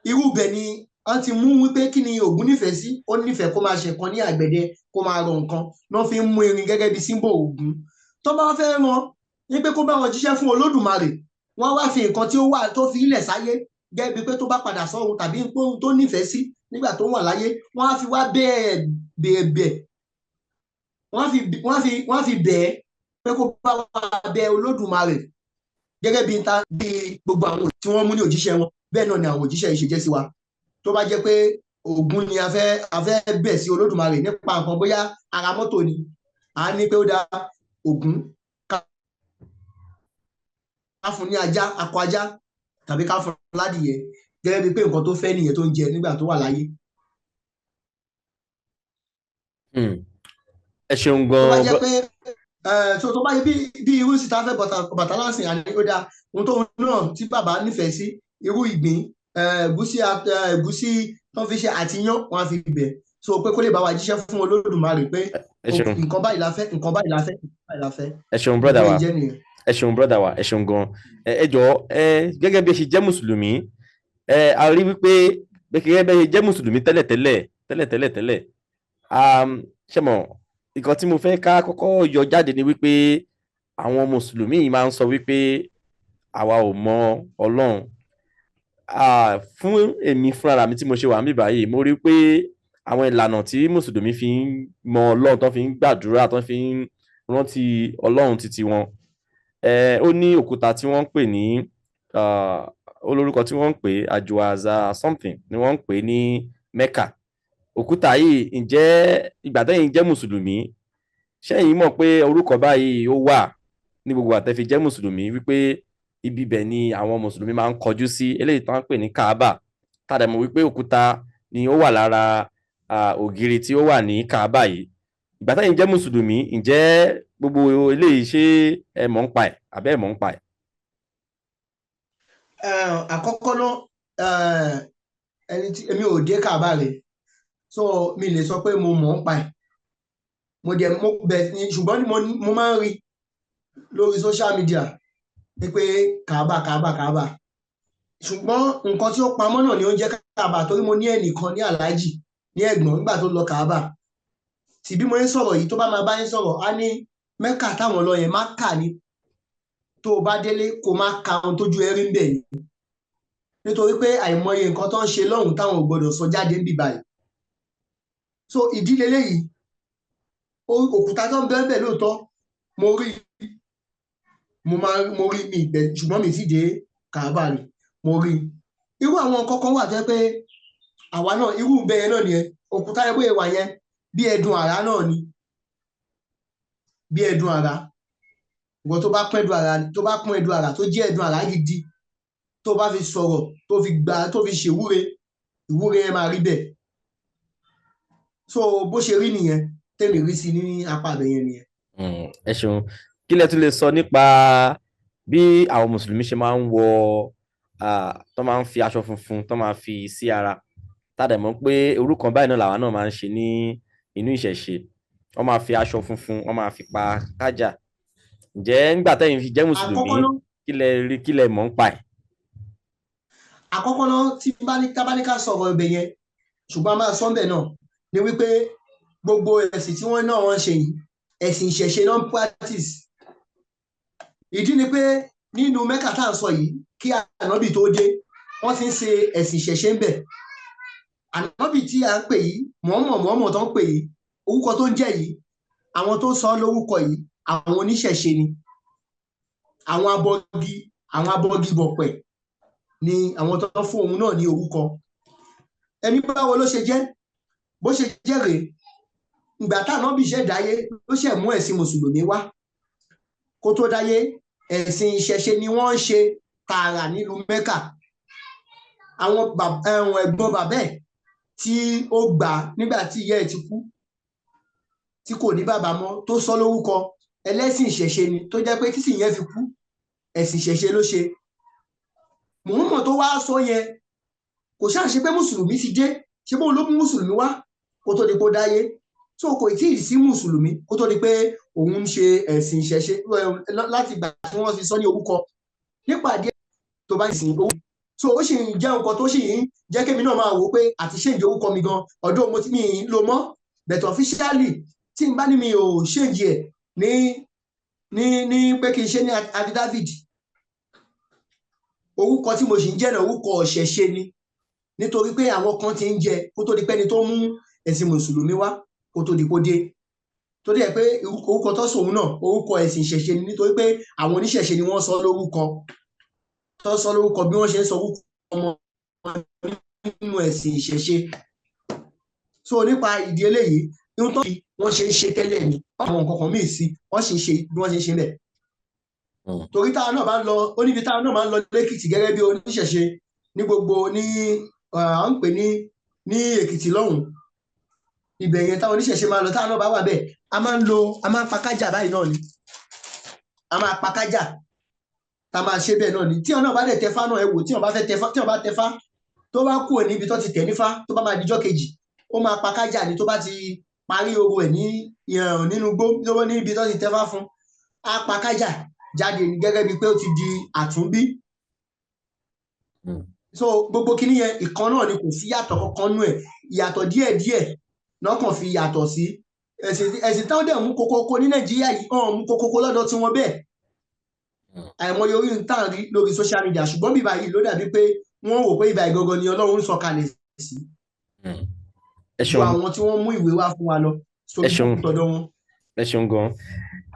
Irú ibẹ̀ ni wọ́n ti mú wípé kí ni Ògún nífẹ̀ẹ́ sí, ó nífẹ̀ẹ́ kó máa ṣe nǹkan ní àgbẹ̀dẹ, kó máa rọ nǹkan. Wọ́n fi ń mú irin gẹ́gẹ́ bí símbò Ògún. Tó bá fẹ́ rán ní pé kó bá wọn jíṣẹ́ fún Olódùmarè, wọ́n wá fi nǹkan tí ó wà tó fi ilẹ̀ sáyé gẹ́gẹ́ bí pé tó bá padà sọ́run tàbí pé ohun tó nífẹ̀ẹ́ sí nígbà tó wà láyé, wọ́n á fi wá bẹ́ẹ̀ bẹ́ẹ̀, wọ́n á fi bẹ́ẹ̀ pé kó bá wá bẹ Olódùmarè gẹ́gẹ́ bí ta bí gbogbo àwọn tí wọ́n mú ní òjíṣẹ́ wọn. Bẹ́ẹ̀ náà ni àwọn òjíṣẹ́ yìí ṣe jẹ́ sí wa. Tó bá jẹ́ pé Ògún ni a fẹ́ bẹ̀ sí Olódùmarè nípa nǹkan bóyá ara mọ́tò ni, à ní pé ó dá Ògún ká fún ní ajá, akọ ajá tàbí ká fún ládìyẹ gẹ́gẹ́ bí pé nǹkan tó fẹ́ nìyẹn tó ń jẹ nígbà tó wà láyé. Ẹ ṣeun Tó bá gan-an. jẹ́ pé tó bá yẹ bí irú síta fẹ́ Ọbàtálá sìn, àní ó dáa ohun tóun náà tí bàbá nífẹ̀ẹ́ sí, irú ìgbín, ẹ̀gúsí tó fi ṣe àtiyán wọn á fi bẹ̀. So pé kó lè bá wa jíṣẹ́ fún Olódùmarè pé Ẹ ṣeun. nǹkan báyìí la fẹ́, nǹkan báyìí la fẹ́, nǹkan báyìí la fẹ́. Ẹ ṣeun brother wa. Ìbéèrè jẹ́ nìyẹn. Ẹ ṣeun brother wa, ẹ ṣeun gan. Ẹ jọ̀ọ́, gẹ́gẹ́ bí ẹ ṣe jẹ́ mùsùlùmí, a rí wípé gẹ́gẹ́ bí ẹ ṣe jẹ́ mùsùlùmí tẹ́lẹ̀tẹ́lẹ̀ tẹ́lẹ̀tẹ́lẹ̀ tẹ́lẹ̀, ṣé mọ̀ nǹkan tí mo fẹ́ ká kọ́kọ́ yọ jáde ni wípé àwọn mùsùlùmí yìí máa ń sọ wípé àwa ò mọ Ọlọ́run. Fún èmi fúnra mi tí mo ṣe wà níbí báyìí, mo rí pé àwọn ìlànà tí mùsùlùmí fi ń mọ Ọlọ́run, tó fi ń gbàdúrà, tó fi ń rántí Ọlọ́run títí wọn. Ó ní òkúta tí wọ́n ń pè ní olórúkọ tí wọ́n ń pè Ajuaza something ni wọ́n ń pè ní Mecca. Òkúta yìí, ǹjẹ́ ìgbà tẹ́yin jẹ́ mùsùlùmí, Ṣẹ́yìn mọ̀ pé orúkọ báyìí ó wà ní gbogbo àtẹ́fi jẹ́ mùsùlùmí, wípé ibi ibẹ̀ ni àwọn mùsùlùmí máa ń kọjú sí, eléyìí tó ń pè ní Kaaba? Tá a dẹ̀ mọ̀ wípé òkúta ni ó wà lára ògiri tí ó wà ní Kaaba yìí. Ìgbà táyìn jẹ́ mùsùlùmí, ǹjẹ́ gbogbo eléyìí, ṣé ẹ mọ̀ ń pa ẹ̀ àbẹ́ ẹ mọ̀ ń pa ẹ̀? Àkọ́kọ́ náà, ẹni tí èmi ò dé Kaaba rẹ̀, so mi lè sọ pé mo mọ̀ ń pa ẹ̀. Mo dẹ̀ mo bẹ̀, ṣùgbọ́n mo máa ń rí lórí social media ní pé Kaaba, Kaaba, Kaaba. Ṣùgbọ́n nǹkan tí ó pamọ́ náà ni ó ń jẹ́ Kaaba, torí mo ní ẹnìkan ní aláàjì ní ẹ̀gbọ́n, nígbà tó lọ Kaaba, tí bí mo ń sọ̀rọ̀ yìí, tó bá máa bá yín sọ̀rọ̀, á ní Mẹ́kà táwọn lọ yẹn, Mákà ni. Tó o bá délé, kó má ka ohun tójú ẹ rí ń bẹ̀ ni, nítorí pé àìmọye nǹkan tó ń ṣe lọ́hùn táwọn ò gbọdọ̀ sọ jáde ń bì báyìí. So ìdílé léyìí, òkúta tó ń bẹ́ẹ̀ bẹ́ẹ̀ lóòótọ́, mo rí, mo máa mo rí mi ìgbẹ́, ṣùgbọ́n mi sì dé Kaaba rí. Mo rí irú àwọn nǹkan kan wà tó jẹ́ pé àwa náà, irú bẹ́ẹ̀ náà nìyẹn. Òkúta yẹn bóyá wà yẹn, bí ẹdun àrá náà ni, bí ẹdun àrá. Ìwọ tó bá pọ́n ẹdun àrá, tó bá pọ́n ẹdun àrá tó jẹ́ ẹdun àrá gidi, tó bá fi sọ̀rọ̀, tó fi gbà, tó fi ṣèwúre, ìwúre yẹn máa rí bẹ́ẹ̀. So bó ṣe rí nìyẹn, tèmi rí sí ní apá abẹ yẹn nìyẹn. Ẹ ṣeun. Kí lẹ tún lè sọ nípa bí àwọn mùsùlùmí ṣe máa ń wọ, tó máa ń fi aṣọ funfun tó máa fi sí ara, tá a dẹ̀ mọ̀ pé orúkọ báyìí náà làwa náà máa ń ṣe ní inú ìṣẹ̀ṣe? Wọ́n máa fi aṣọ funfun, wọ́n máa fi pa kájà. Ǹjẹ́ nígbà tẹ́yìn fi jẹ́ mùsùlùmí, kí lẹ rí, kí lẹ mọ̀ ń pa ẹ̀? Àkọ́kọ́ náà, tí bá ní tábánikà sọ̀rọ̀ ibẹ̀ yẹn, ṣùgbọ́n a máa sọ ńbẹ̀ náà ni wípé gbogbo ẹ̀sìn tí wọ́n náà wọ́n ṣe yìí, ẹ̀sìn ìṣẹ̀ṣe náà ń practice. Ìdí ni pé nínú Mẹ́kà tá à ń sọ yìí, kí ànábì tó dé, wọ́n ti ń ṣe ẹ̀sìn ìṣẹ̀ṣe ń bẹ̀. Ànábì tí à ń pè yìí, Mọ̀ọ́mọ̀, Mọ̀ọ́mọ̀ tó ń pè yìí, orúkọ tó ń jẹ́ yìí, àwọn tó sọ lórúkọ yìí, àwọn oníṣẹ̀ṣe ni. Àwọn abọgi, àwọn abọgi bọ̀pẹ̀ ni àwọn tó fún òun náà ní orúkọ. Ẹni báwo ló ṣe jẹ́? Bó ṣe jẹ́ rèé, ìgbà tá ànábì ṣẹ̀ dáyé ló ṣẹ̀ mú ẹ̀sìn mùsùlùmí wá. Kó tó dáyé, ẹ̀sìn ìṣẹ̀ṣe ni wọ́n ń ṣe tààrà nílùú Mẹ́kà. Àwọn ẹ̀gbọ́n bàbá ẹ̀ tí ó gbà nígbà tí ìyá ẹ̀ ti kú, tí kò ní bàbá mọ́, tó sọ lórúkọ, ẹlẹ́sìn ìṣẹ̀ṣe ni, tó jẹ́ pé títí ìyẹn fi kú, ẹ̀sìn ìṣẹ̀ṣe ló ṣe. Mùhàmmá tó wá sọ yẹn, kò ṣáà ṣe pé mùsùlùmí ti dé, ṣé bóun ló mú mùsùlùmí wá kó tó di pé ó dáyé. So kò tí ì sí mùsùlùmí kó tó di pé òun ń ṣe ẹ̀sìn ìṣẹ̀ṣe láti ìgbà tí wọ́n fi sọ ní orúkọ nípàdé tó bá sìn owó. So ó sì ń jẹ́ nǹkan tó sì ń jẹ́ kémi náà máa wò pé àti ṣéǹjì orúkọ mi gan, ọdún mo ti mi ń lo mọ́, but officially, tí n bá ní mi ò ṣéǹjì ẹ̀ ní pé kí n ṣe ní affidavit, orúkọ tí mo sì ń jẹ́ náà, orúkọ ọ̀ṣẹ̀ṣe ni, nítorí pé àwọn kan ti ń jẹ kó tó di pé ẹni tó mú ẹ̀sìn mùsùlùmí wá kó tó di kó dé. Torí ẹ pé orúkọ tó sòun náà, orúkọ ẹ̀sìn ìṣẹ̀ṣe ni, nítorí pé àwọn oníṣẹ̀ṣe ni wọ́n sọ lórúkọ, tó sọ lórúkọ bí wọ́n ṣe ń sọ orúkọ ọmọ nínú ẹ̀sìn ìṣẹ̀ṣe. So nípa ìdí eléyìí, ohun tó fi wọ́n ṣe ń ṣe tẹ́lẹ̀ ni, àwọn nǹkan kan míì sí wọ́n sì ń ṣe bí wọ́n ṣe ń ṣe bẹ́ẹ̀. Torí táwọn náà bá ń lọ, ó níbi táwọn náà máa ń lọ lẹ́kìtì gẹ́gẹ́ bí oníṣẹ̀ṣe ní gbogbo ní à ń pè ní Èkìtì lọ́hùn, ibẹ̀ yẹn táwọn oníṣẹ̀ṣe máa lọ, táwọn náà bá wà bẹ́ẹ̀, a máa ń lo, a máa ń pa kájà báyìí náà ni, a máa pa kájà tá a máa ṣe bẹ́ẹ̀ náà ni. Tí wọn náà bá dẹ̀ tẹfá náà, ẹ wò, tí wọn bá fẹ́ tẹfá, tí wọn bá tẹfá, tó bá kúrò níbi tó ti tẹ̀ nífá, tó bá máa dijọ́ kejì, ó máa pa kájà ni. Tó bá ti parí oru ẹ̀ ní nínú igbó lọ́wọ́ níbi tó ti tẹfá fún, á pa kájà jáde ní gẹ́gẹ́ bíi pé ó ti di àtúnbí. So gbogbo kinní yẹn, ìkan náà ni, kò sí yàtọ̀ kankan nú ẹ̀. Ìyàtọ̀ díẹ̀díẹ̀ náà kàn fi yàtọ̀ sí ẹ̀sìn táwọn dẹ̀ mú kokoko ní Nàìjíríà yìí, hàn mú kokoko lọ́dọ̀ tí wọ́n bẹ́ẹ̀. Àìmọye orí ń tàn rí lórí social media, ṣùgbọ́n bíbá yìí ló dàbí pé wọ́n wò pé ibà ìgangan ni Ọlọ́run ń sọ̀kalẹ̀ sí Ẹ ju ṣeun. àwọn tí wọ́n mú ìwé wá fún wa lọ Ẹ sórí ṣeun. tọ̀dọ̀ wọn. Ẹ ṣeun gan.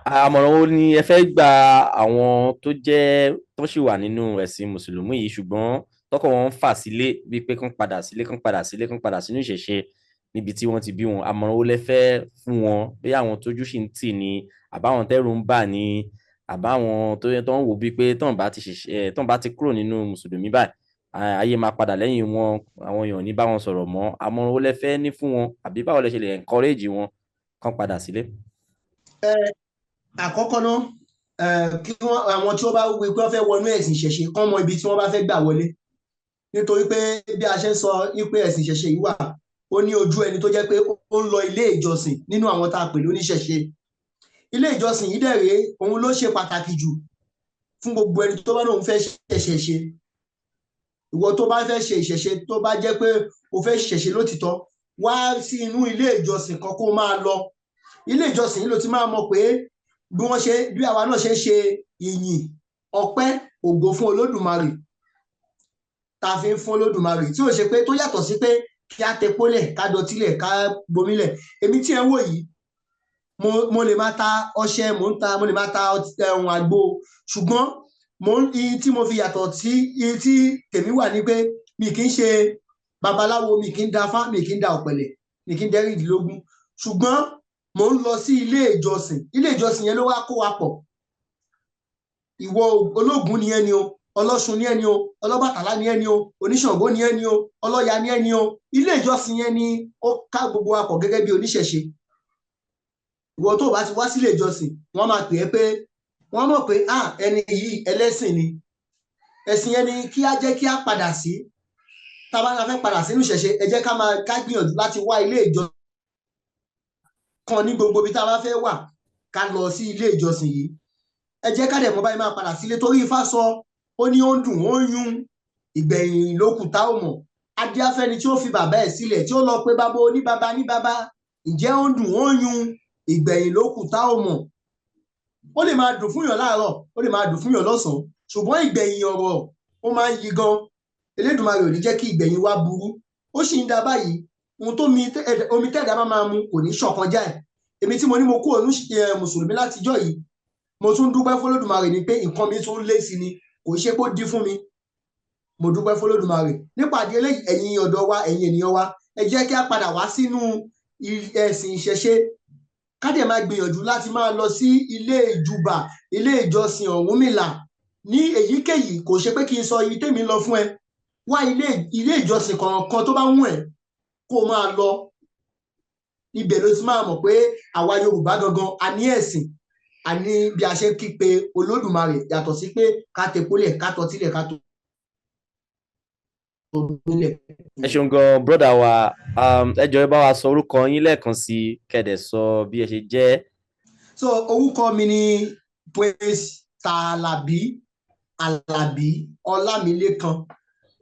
Àmọ̀ràn wo ni ẹ fẹ́ gba àwọn tó jẹ́ tó sì wà nínú ẹ̀sìn mùsùlùmí yìí, ṣùgbọ́n tọkàn wọn ń fà sílé, bíi pé kán padà sílé, kán padà sílé, kán padà sínú ìṣẹ̀ṣe? Níbi tí wọ́n ti bí wọn, àmọ̀ràn wo lẹ fẹ́ fún wọn, bí àwọn tójú sì ń tì ní, àbáwọn tẹ́rù ń bà ní, àbáwọn tó yẹ tó ń wò bíi pé tọ́n bá ti ṣiṣẹ́, tọ́n bá ti kúrò nínú mùsùlùmí báyìí, ayé máa padà lẹ́yìn wọn, àwọn èèyàn ò ní bá wọn sọ̀rọ̀ mọ́? Àmọ̀ràn wo lẹ fẹ́ ní fún wọn, àbí báwo lẹ ṣe lè encourage wọn kán padà sílé? Àkọ́kọ́ náà, kí wọ́n, àwọn tí wọ́n bá wí pé wọ́n fẹ́ wọnú ẹ̀sìn ìṣẹ̀ṣe, kán mọ ibi tí wọ́n bá fẹ́ gbà wọlé, nítorí pé bí a ṣe ń sọ wípé ẹ̀sìn ìṣẹ̀ṣe yìí wà, ó ní ojú ẹni tó jẹ́ pé ó ń lọ ilé ìjọsìn nínú àwọn tá a pè lóníṣẹ̀ṣe. Ilé ìjọsìn yìí dẹ̀ rèé, òun ló ṣe pàtàkì jù fún gbogbo ẹni tó bá lóun fẹ́ ṣẹ̀ṣẹ̀ ṣe. Ìwọ tó bá fẹ́ ṣe ìṣẹ̀ṣe, tó bá jẹ́ pé o fẹ́ ṣẹ̀ṣe lótìtọ́, wá sí inú ilé ìjọsìn kan kó máa lọ. Ilé ìjọsìn yìí ló ti máa mọ̀ pé bí wọ́n ṣe, bí àwa náà ṣe ń ṣe ìyìn, ọpẹ́, ògo fún Olódùmarè, tá a fi ń fún Olódùmarè, tí ò ṣe pé tó yàtọ̀ sí pé kí á tepólẹ̀, ká dọtílẹ̀, ká bomílẹ̀. Èmi tí ẹ ń wò yìí, mo lè máa ta ọṣẹ, mo ń ta, mo lè máa ta ẹ̀hún àgbo, ṣùgbọ́n mo ń, iye tí mo fi yàtọ̀ sí iye tí tèmi wà ní pé mi kì í ṣe babaláwo, mi kì í da fá, mi kì í da ọ̀pẹ̀lẹ̀, mi kì í dẹ́rìndínlógún, ṣùgbọ́n mo ń lọ sí ilé ìjọsìn. Ilé ìjọsìn yẹn ló wá kó wa pọ̀. Ìwọ ológun ni ẹni o, ọlọ́ṣun ni ẹni o, ọlọ́bàtálá ni ẹni o, oníṣàngó ni ẹni o, ọlọ́ya ni ẹni o, ilé ìjọsìn yẹn ni ó ká gbogbo wa pọ̀ gẹ́gẹ́ bí oníṣẹ̀ṣe. Ìwọ tó o bá ti wá sílé ìjọsìn, wọ́n máa pè é pé wọ́n mọ̀ pé ah, ẹni yìí ẹlẹ́sìn ni. Ẹ̀sìn yẹn ni kí á jẹ́ kí á padà sí. Tá a bá fẹ́ padà sínú ìṣẹ̀ṣe, ẹ jẹ́ ká máa ká gbìyànjú láti wá ilé ìjọsìn kan ní gbogbo ibi tá a bá fẹ́ wà, ká lọ sí ilé ìjọsìn yìí. Ẹ jẹ́ ká dẹ̀ mọ̀ báyìí máa padà sílé, torí Ifá sọ, ó ní ó ń dùn, ó ń yún, ìgbẹ̀yìn ló kù tá ò mọ̀. Adíáfẹ́ni tí ó fi bàbá ẹ̀ sílẹ̀, tí ó lọ pé bàbá oníbàbá ní bàbá, ǹjẹ́ ó ń dùn, ó ń yún, ìgbẹ̀yìn ló kù tá ò mọ̀. Ó lè máa dùn fún yàn láàárọ̀, ó lè máa dùn fún yàn lọ́sàn-án, ṣùgbọ́n ìgbẹ̀yìn ọ̀rọ̀ ó máa ń yí gan. Elédùmarè ò ní jẹ́ kí ìgbẹ̀yìn wa burú. Ó sì ń da báyìí, ohun tó mi omi tẹ́ẹ̀dá bá máa mu kò ní ṣọ̀kan já ẹ̀. Èmi tí mo ní mo kú òun mùsùlùmí látijọ́ yìí, mo tún dúpẹ́ f'Olódùmarè ni pé nǹkan mi tún lé sí ni, kò ṣe pé ó dín fún mi. Mo dúpẹ́ f'Olódùmarè. Nípàdé eléyìí, ẹ̀yin ọ̀dọ́ wa, ẹ̀yin ènìyàn wa, ẹ jẹ́ kí a padà wá sínú ẹ̀sìn ìṣẹ̀ṣe, ká dẹ̀ máa gbìyànjú láti máa lọ sí ilé ìjúbà, ilé ìjọsìn Ọ̀rúnmìlà ní èyíkéyìí. Kò ṣe pé kí n sọ ibi tèmi lọ fún ẹ. Wá ilé ìjọsìn kọ̀ọ̀kan tó bá wù ẹ́ kó o máa lọ. Ibẹ̀ ló ti máa mọ̀ pé àwa Yorùbá gangan a ní ẹ̀sìn, a ní bí a ṣe ń kí pé Olódùmarè, yàtọ̀ sí pé ká tepólẹ̀, ká tọtílẹ̀, ká tó nílẹ̀. Ẹ ṣeun gan, brother wa. Ẹ jọ̀ọ́, ẹ bá wa sọ orúkọ yín lẹ́ẹ̀kan sí, kẹ́dẹ̀ sọ bí ẹ ṣe jẹ́. So orúkọ mi ni Prince Tàlàbí Àlàbí Ọlámilékan.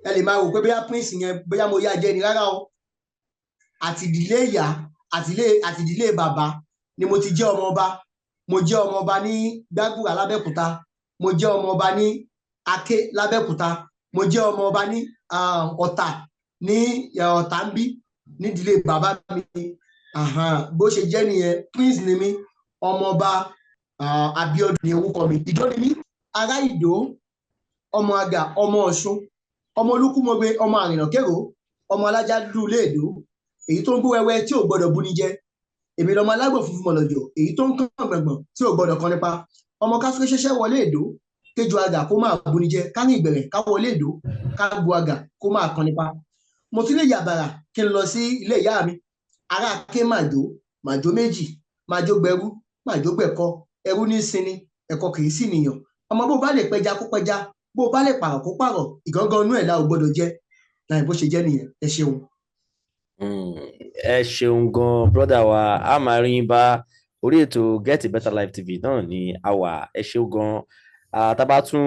Ẹ lè máa rò pé bóyá Prince yẹn, bóyá mo yá jẹ́ ni. Rárá o, àti ìdílé ìyá àti ìdílé bàbá ni mo ti jẹ́ ọmọ ọba. Mo jẹ́ ọmọ ọba ní Gbàgùrà lábẹ́òkúta, mo jẹ́ ọmọ ọba ní Aké lábẹ́òkúta, mo jẹ́ ọmọ ọba ní Ọ̀tà, ní Ọ̀tà ń bí nídìílé bàbá mi. Bó ṣe jẹ́ nìyẹn. Prince ni mí, ọmọọba Abíọ́dún ní orúkọ mi. Ìdó ni mí, ará Ìdó, ọmọ àgà, ọmọ Ọ̀ṣun, ọmọ olúkúmọgbe, ọmọ àrìnàkérò, ọmọ alájà dúdú léèdó, èyí tó ń bú wẹ́wẹ́ tí ò gbọ́dọ̀ bú ní jẹ. Èmi lọmọ alágbò funfun mọ̀lọ́jọ̀, èyí tó ń kàn gbọ̀ngbọ̀n tí ò gbọ́dọ̀ kan nípa. Ọmọ kásúré ṣẹṣẹ wọlé èdò, kéjọ àgà kó máa bú ní jẹ, kárìn ìgbẹ̀rẹ̀ ká wọlé èdò, ká bu àgà kó máa kan nípa. Mo tún lè yàbàrà kí n lọ sí ilé ìyá mi, ará ké màjò, màjò méjì, màjò gbẹrú, màjò gbẹ̀kọ. Ẹrú ní sinmi, ẹ̀kọ kì í sì nìyàn. Ọmọ bó bá lè pẹja kó pẹja, bó bá lè pààrọ̀ kó pààrọ̀, ìgangan inú ẹ̀ la ò gbọ́dọ̀ jẹ láì. Bó ṣe jẹ́ nìyẹn. Ẹ ṣeun. Ẹ ṣeun gan, brother wa. A máa rí yín bá. Orí ètò Get a Better Life TV náà ni a wà. Ẹ ṣeun gan. Tá a bá tún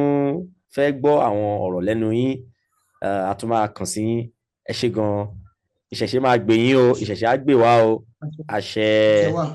fẹ́ gbọ́ àwọn ọ̀rọ̀ lẹ́nu yín, a tún máa kàn sí yín. Ẹ ṣe gan. Ìṣẹ̀ṣe máa gbè yín o, ìṣẹ̀ṣe á gbè wá o. Àṣẹ. Ṣe wà.